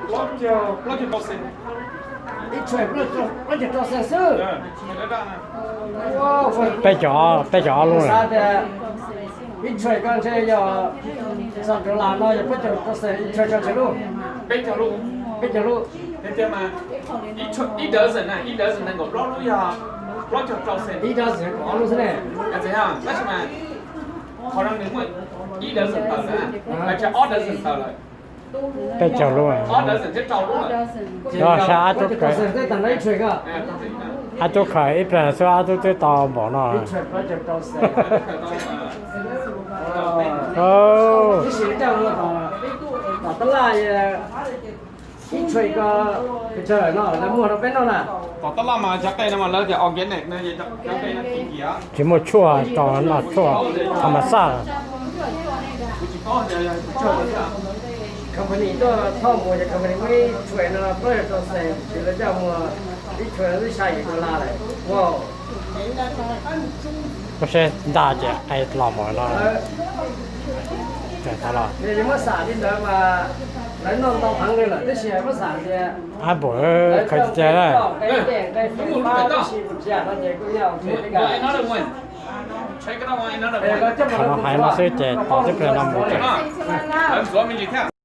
Plaub caug, plaub caug rau xees. Ib tshais plaub caug rau xees xwb. Peb caug, peb caug ob lub. Xav tias ib tshais ko ntshe yog txog rau las no yog plaub caug rau xees, ib tshais ko ntshe lub. Peb caug lub. Peb caug lub. Tiag tiag mas, ib dozen na, ib dozen nees nkaum plaub lub yog plaub caug rau xees. Ib dozen kaum ob lub xwb ne. Tab sis mas qhov no nws muaj ib dozen tawm na, tab sis ob dozen tawm lawm. Peb caug lub. Ob dozen thiab rau lub lawm. Yog sab ab tub khaws, ab tub khaws ib pliag xwb ab tub twb tau npaum no. Tab sis coj mus tom, tom tab laj, ib tshais ko pes tsawg lawm no lawv muag rau peb noj na? Tom tab laj mas cov qe no mas lawv tias organic no, cov qe no kim kim. Tsis muaj tshuaj rau, noj tshuaj tham mas xaj. Company tuaj thauj mus ces company muab ib tshais no plaub caug rau xees, ces lawv coj mus ib tshais twb xya yim dollar lawm. Wow. Koj saib ntaj ces qe los mus no. Muab xam li ntawd mas lawv noj ntau heev li lawm tab sis muab xam tias, ab npum, khaws tiag tiag na. Qhov no hais no xwb ces tos twb pliag no mus tsev.